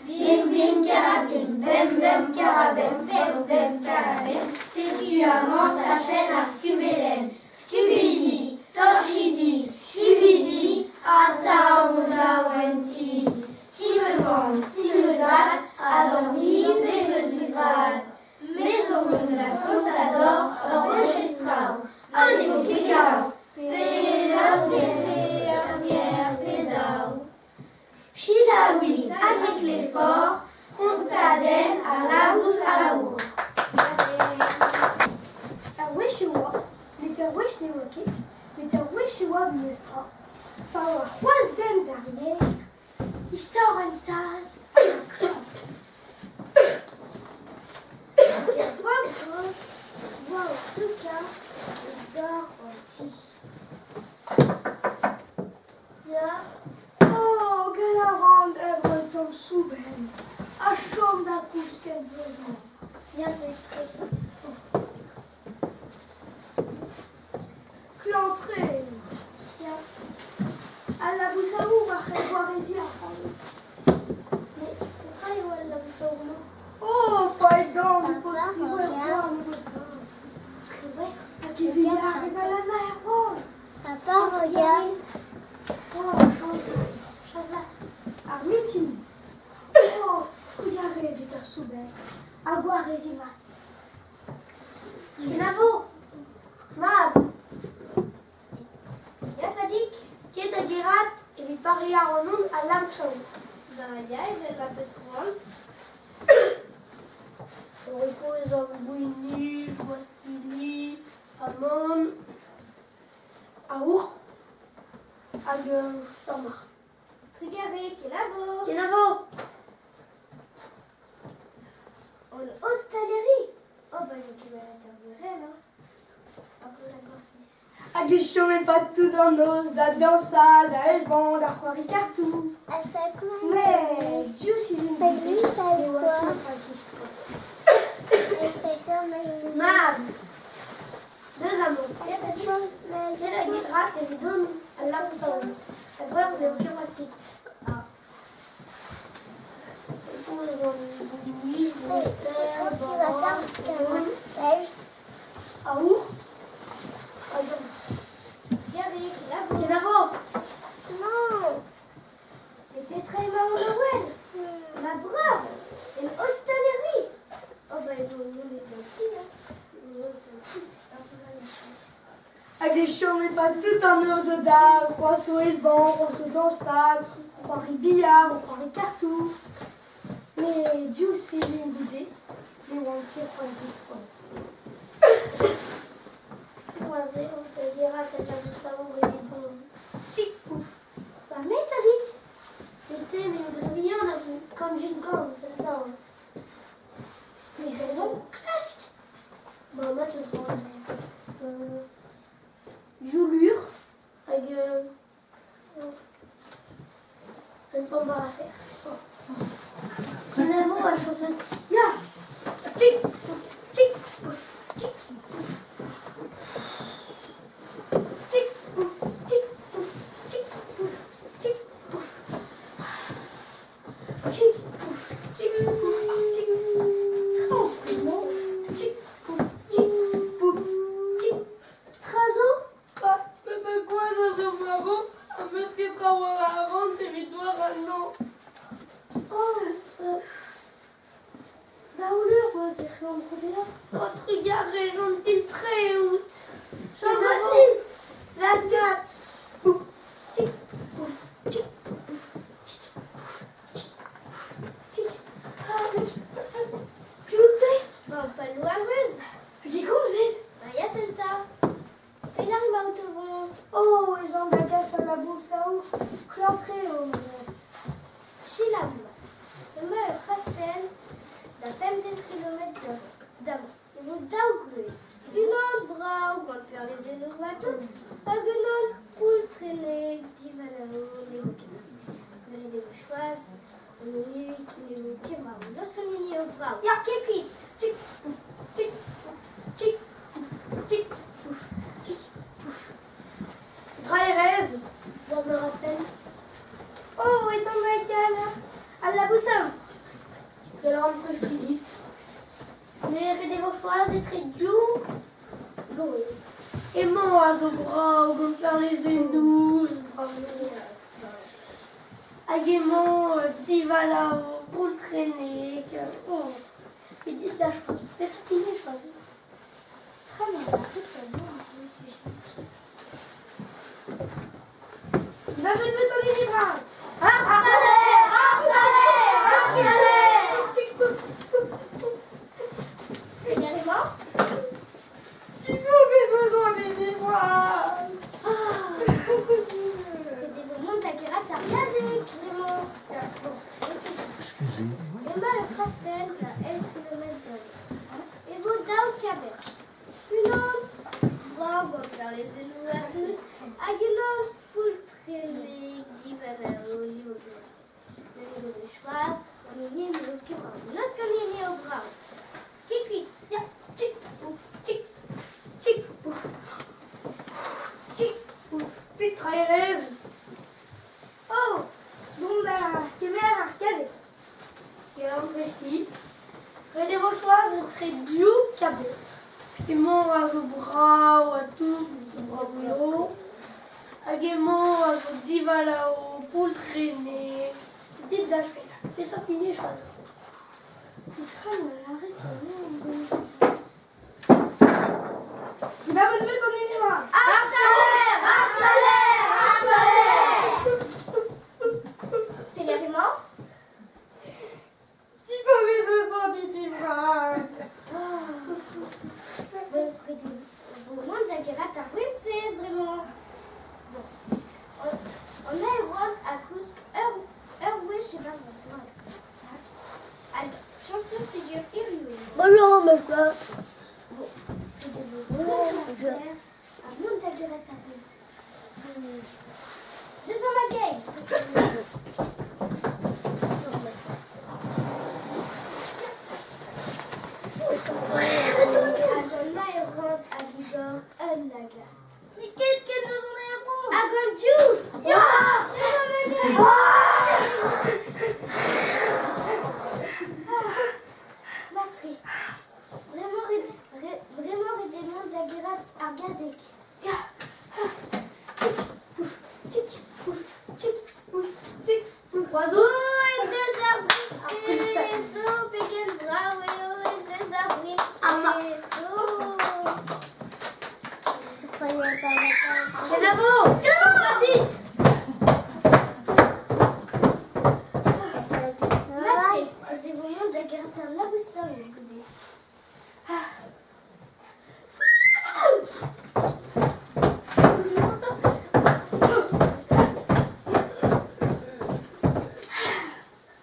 Bim bim karabim, bem bem karabem, bem bem karabem. Setu amañ tachenn ar skubelenn. Skubidi, torchidi, chubidi, atav o daou en ti. Ti ma vamm, ti ma zad, ha d'an ivez ma zud vat. Me zo vont da kontañ deoc'h ur boched traoù, ha ne vo ket gaou. Pe marteze ur ger pe daou. Selaouit hag e klevfoc'h kontadenn al labous aour. Ur wech e oa, met ur wech ne oa ket, met ur wech e oa memestra, pa oa c'hoazh den d'ar yer, istor an tad hag ar c'hlañv. Hag er vamm-gozh oa o stokañ ouzh dor an ti. Ya. Oh, gall a ran ober un tamm soubenn ha chom da gousket bremañ. Ya, tre. Klañv-tre eo. Ya. Al labous aour a c'hell gwareziñ ac'hanon. Mais petra eo al labous aour-mañ? Oh, paedan, paotr triwec'h vloaz nebeut. Triwec'h? Hag e vez ar evel an aer Papa, regarde. Oh, chañs. Chañs vat. Ar mitin. Oh, trugarez evit ar soubenn ha gwareziñ mat. Kenavo. Mab. Ya, tadig, ket da gerc'hat evit pareañ ac'hanon al lamp-chaout. Ba ya, evel ma 'peus c'hoant. Repouez an gwini, gwastilli, amann, aour hag ur marc'h. Trugarez, kenavo. Kenavo. An ostaleri. Oh, ba n'eo ket bet ur werenn, hein. Hag e chome pas tout an noz da dañsal, da evañ, da c'hoari kartoù. Mais div sizhun goude e oa ket a zistro. Mab, deus amañ. Ket a rat evidon al labous-aour. Da breur n'eo ket c'hoazh dit. Aour hag ur Kenavo. Non. Mais petra emañ o wel? Ma breur, en ostaleri. Oh bah ils ont mont ganti, hein. Hag e chome pas tout an noz da c'hoazh o evañ, c'hoazh o dañsal, c'hoari billard, c'hoari kartoù. Met div sizhun goude ne oant ket c'hoazh distro. Neuze on da gerc'hat al labous-aour evidon. Tik pouf. Ba me tadig. Met me dre vihan a vo kant-gant sell Me c'hello klask. Ba ma 'teus c'hoant. Div lur hag un embarrasser. Kenavo a chañset. Ya. Tik pouf, tik pouf, tik pouf. Tik pouf, tik pouf, tik pouf, tik pouf. Tik pouf, tik pouf, tik tranquillement. Tik pouf, tik pouf, tik. Petra zo? Ba, met ar gwaz a zo marv ha 'meus ket trawalc'h a arc'hant evit douarañ. Oh, daou lur neuze c'hoant dezhañ. Oh, trugarez, jentil-tre out. Kenavo. 24. Pouf, tik pouf, tik pouf, tik pouf, tik pouf, tik. Ah, piv out-te? Ba, pa louarvez. Hag e komzez? Ba, ya, sell 'ta. Pelec'h emaout o vont? Oh, ez an da gas al labous aour. Klañv-tre eo neuze. Selaou mat. Emañ ur c'hastell da pemzek kilometr damañ. E vo daou gleuz. Unan brav gant perlezennoù ha tout, hag unan poultrennek divalav ne vo ket. Gwelet e vo choaz an hini ne vo ket brav. Laosk an hini eo brav. Ya. Ket kuit. Tik, pouf, tik, pouf, tik, pouf, tik, pouf, tik, pouf. Draerez. War ma rastell. Oh, edan da ganer. Al labous aour. Gant an presti dit. Me ret e vo choaz etre div loen. Emañ a zo brav gant perlezennoù, hag emañ divalav, poultrennek. Oh, met dit da choaz. Peseurt hini choazez? Tra ma Ma vel an hini bras! Ar saler! Ar saler! Ar saler! Pelec'h emañ? Tu veux besoin an hini bras! Ret e vo mont da gerc'hat ar gazeg, bremañ. Excusez. Emañ ur c'hastell da eizh kilometr E vo daou kabestr. Unan brav gant perlezennoù ha tout, hag unan poultrennek divalav Neuze e choaz an hini n'eo ket brav. Laosk an hini eo brav. Ket kuit. Ya, tchik, ouf, tchik, tchik, ouf. Tchik, ouf, tchik, traerez. Oh, dont da kemer ar gazeg. Gant presti. Ret e vo choaz etre div kabestr. Emañ a zo brav ha tout, zo brav eo. Hag emañ a zo divalav, poultrennek. Dit da choaz. Peseurt hini choazez? Petra ma lâret Ma vel meus an hini bras! Ar saler! Ar saler! Ar saler! Pelec'h emañ? Tu peux besoin an hini bras! Bon, ret e vo mont da gerc'hat ar briñsez bremañ. Bon, an aerouant a kousk ur wech e-barzh ar bloaz. Hag chañs peus peger erru emañ. Bonjour, monsieur. Bon, ret e vo strewiñ ar stêr ha mont da gerc'hat ar briñsez. Deus war ma gein! Hag an aerouant a digor un lagad. Mais quel ken eus an aerouant? Hag an div! Ya! Deus war ma gein! Matre. Bremañ ret, bremañ ret eo mont da gerc'hat ar gazeg. Ya! Tchik, ouf, tchik, ouf, tchik, ouf, tchik, ouf. Oiseau. Oh, en deus ar briñsez! Oh, pegen brav eo en deus ar briñsez! Oh! Kenavo! Dit! Matre, ret e vo mont da gerc'hat ar labous-saout goude. Ar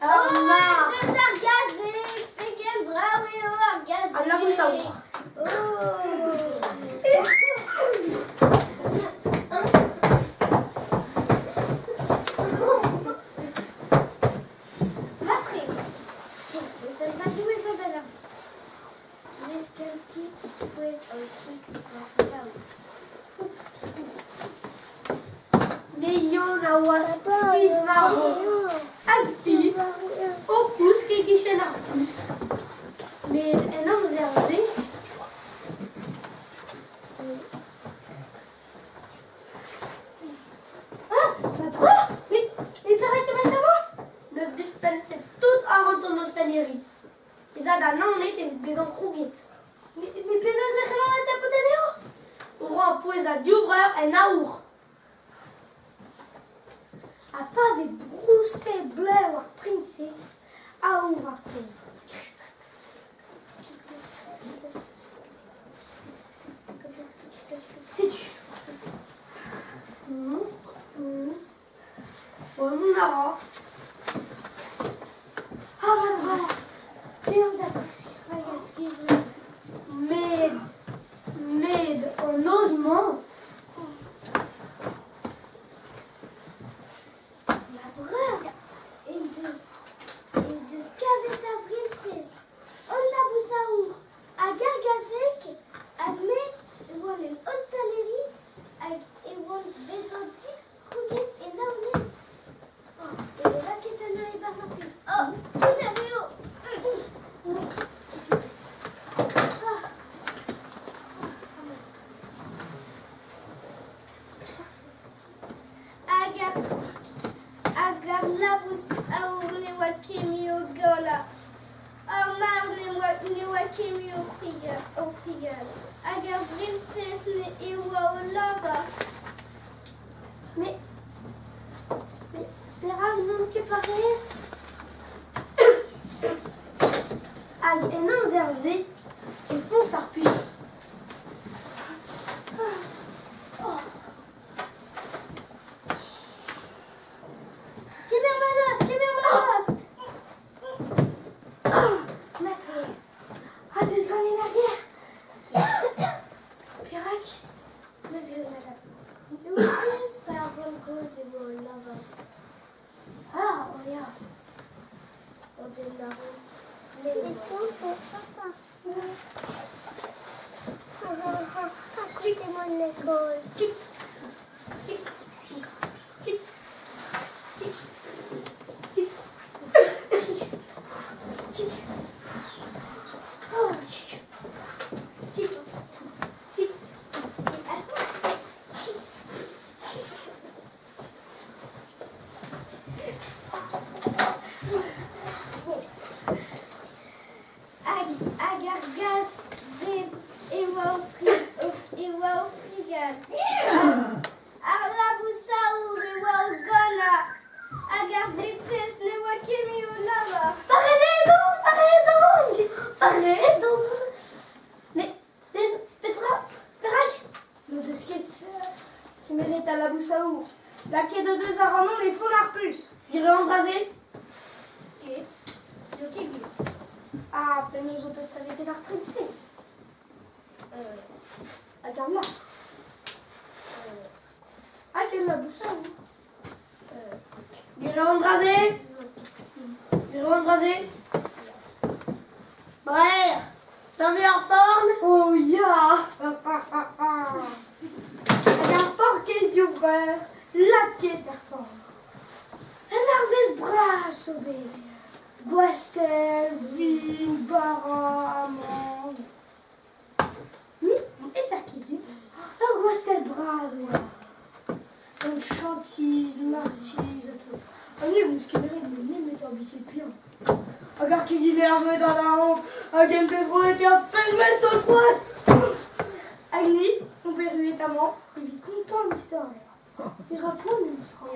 Oh, marc'h. en deus ar gazeg! Pegen brav eo ar gazeg! Al labous-aour. Oh! Matre. Bon, eus ar diwezhañ da lâret. Leskel ket pouez an kig war an daol. Me yon a oa skuizh-marv. Hag hi, o kousk e-kichen ar puñs. Met en amzer-se... Ah, ma breur! Mais perak emaint amañ? N'eus dispenset tout arc'hant an ostaleri. Ez a da Naoned evit bezañ krouget. Mais penaos e c'hellan adtapout anezho? O roañ pouez da div vreur en aour. Ha pa vez broustet blev ar priñsez, aour ar priñsez. Setu. Oh, mont a ra. Ah, ma breur, deomp da gousk. Excusez. Met an noz-mañ... Ma breur en deus ket mui o frigal. Hag ar briñsez e oa o lavar. Mais, mais perak n'on ket pareet? Hag en amzer-se e foñs ar puñs. Kemer ma lost, kemer ma lost! Mat eo. Ha deus ganin ar gêr. Perak? Meus graet ma jab. Ne ouziez pa ar vamm-gozh e oa o lavar. Ah, oh ya. O den marv. Me oa. Tik, tik, tik, tik, tik, tik, tik. Oh, tik, tik, tik. Attends. Tik, tik. Hag, hag ar gazh-se e oa o fri, e oa o frigal. Ar labous aour e oa o ganañ. Hag ar briñsez ne oa ket mui o lavar. Pareet on, pareet on, pareet on. Mais, mais petra, perak? N'o deus ket kemeret al labous aour. Lakaet o deus ac'hanon e font ar puñs. Gwir an dra-se? Ket, n'eo ket gwir. Ha penaos ho peus savetet ar priñsez? Hag ar marc'h. Hag al labous aour. Gwir an dra-se? Gwir an dra-se? Brer, tomm eo ar forn? Oh ya! Hag ar paourkaezh div vreur lakaet er forn. Un arvest bras zo bet. Gwastell, vin, bara, amann. Ni, et ar kegin, ur gwastell bras oa. Gant chantiz, martiz ha tout. Ha ni hon eus kemeret nemet ur bitil bihan. Hag ar keginer zo da honk, hag en deus roet ur pezh mell d'o troad. Hag ni, omp erruet amañ evit kontañ an istor. E ra poan memes tra.